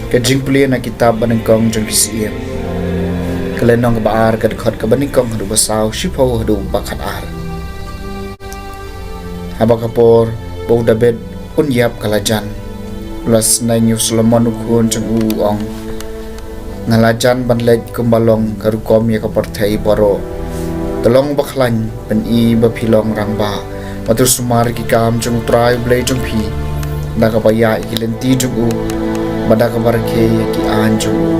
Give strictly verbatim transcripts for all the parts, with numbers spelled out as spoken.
Ka jingpule na kitab Banyngkong jong ki Syiem, ka lynnong kaba ar, ka dkhot kaba nyngkong haduh ba saw, shiphew haduh ba khatar. Haba ka por ba u Dabid un ïap ka la jan, u la sneng ïa u Solomon u khun jong u, u ong: Nga la jan ban leit kumba long ka rukom ïa ka pyrthei baroh. To long ba khlaiñ, pyni ba phi long rangbah, bad to sumar ïa ki kam jong U Trai U Blei jong phi, da kaba ïaid ïa ki lynti jong u, bad da kaba rakhe ïa ki aiñ jong u,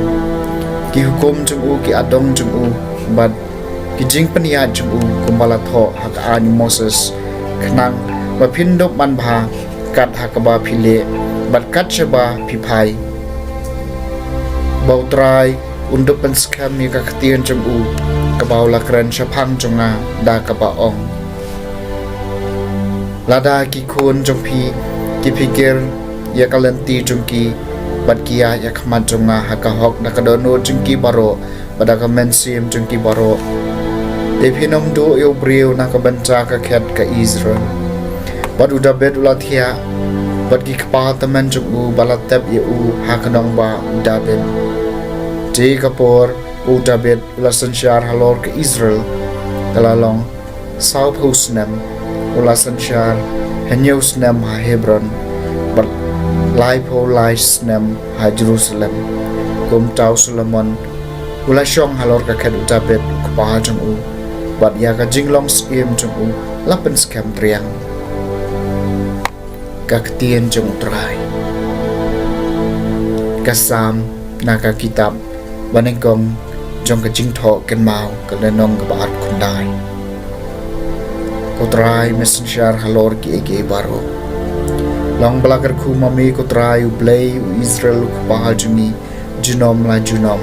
ki hukum jong u, ki adong jong u, bad ki jingpynïaid jong u, kumba la thoh ha ka aiñ u Moses, khnang ba phin dup manbha kat ha kaba phi leh, bad kat shaba phi phai, ba U Trai un dup pynskhem ïa ka ktien jong u, kaba u la kren shaphang jong nga, da kaba ong: Lada ki khun jong phi ki phikir ïa ka lynti jong ki, bad ki ïaid ïa khmat jong nga ha ka hok da ka dohnud jong ki baroh, bad da ka mynsiem jong ki baroh, te phin ym duh ïa u briew na ka bynta ka khet ka Israel. Bad u Dabid u la thiah, bad ki kpa tymmen jong u ba la tep ïa u ha ka nongbah u Dabid. Te ka por u Dabid u la synshar halor ka Israel, ka la long sawphew snem. U la synshar hynñiew snem ha Hebron, bad laiphew lai snem ha Jerusalem. Kumta u Solomon u la shong halor ka khet u Dabid u kpa jong u, bad ïa ka jinglong syiem jong u la pynskhem triang. Ka ktien jong U Trai. Ka Salm na ka kitab Banyngkong jong ka Jingthoh Kynmaw, ka lynnong kaba arphew khyndai. Ko Trai, me synshar halor kiei kiei baroh. Long ba la kyrkhu ma me, ko Trai U Blei u Israel u Kpa jong ngi, junom la junom.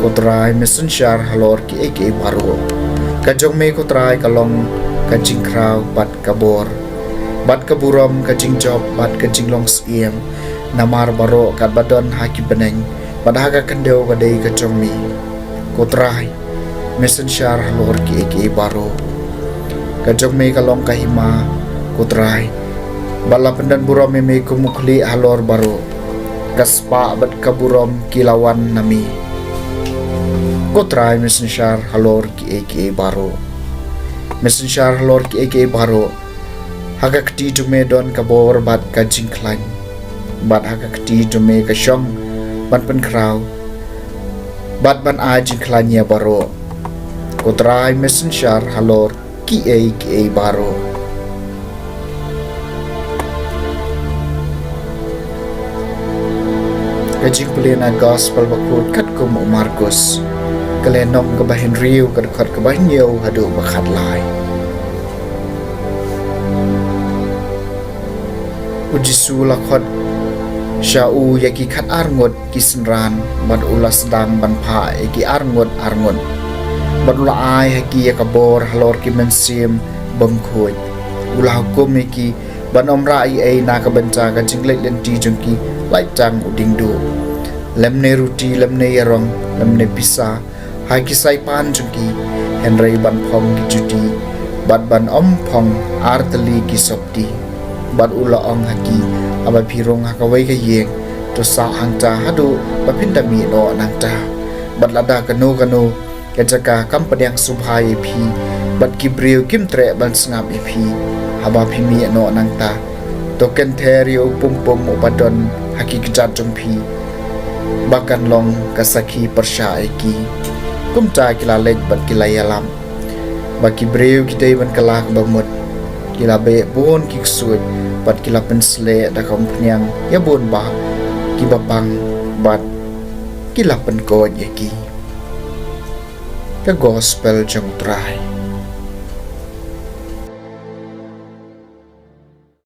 Ko Trai, me synshar halor kiei kiei baroh. Ka jong me ko Trai ka long ka jingkhraw bad ka bor, bad ka burom, ka jingjop bad ka jinglong syiem. Namar baroh katba don ha ki bneng bad ha ka khyndew ka dei ka jong me. Ko Trai, me synshar halor kiei kiei baroh. Ka jong me ka long ka hima, ko Trai, bad la pyndon burom ïa me kum u khlieh halor baroh. Ka spah bad ka burom ki la wan na me. Ko Trai, me synshar halor kiei kiei baroh. Me synshar halor kiei kiei baroh. Ha ka kti jong me don ka bor bad ka jingkhlaiñ, bad ha ka kti jong me ka shong ban pynkhraw bad ban ai jingkhlaiñ ïa baroh. Ko Trai, me synshar halor kiei kiei baroh. Ka jingpule na Gospel bakhuid katkum u Markus, ka lynnong kaba hynriew, ka dkhot kaba hynñiew haduh ba khatlai. U Jisu u la khot sha u ïa ki khatar ngut ki synran, bad u la sdang ban phah ïa ki arngut arngut. Bad u la ai ha ki ïa ka bor halor ki mynsiem bymkhuid. U la hukum ïa ki ban ym rah ei ei na ka bynta ka jingleit lynti jong ki, lait tang u diengduh, lymne ruti, lymne ïarong, lymne pisa ha ki saipan jong ki, hynrei ban phong ki juti, bad ban ym phong ar tylli ki sopti. Bad u la ong ha ki: Haba phi rung ha kawei ka ïing, to sah hangta haduh ba phin da mih noh nangta. Bad lada kano kano ka jaka kam pdiang sngewbha ïa phi, bad ki briew kim treh ban sngap ïa phi, haba phi mih noh nangta, to kynther ïa u pum pum uba don ha ki kjat jong phi, ba kan long ka sakhi pyrshah ïa ki. Kumta ki la leit bad ki la ïalap ba ki briew ki dei ban kylla kaba mut. Ki la beh bun ki ksuid, bad ki la pynsleh da ka umphniang ïa bun bah kiba pang, bad ki la pynkoit ïa ki. Ka Gospel jong U Trai.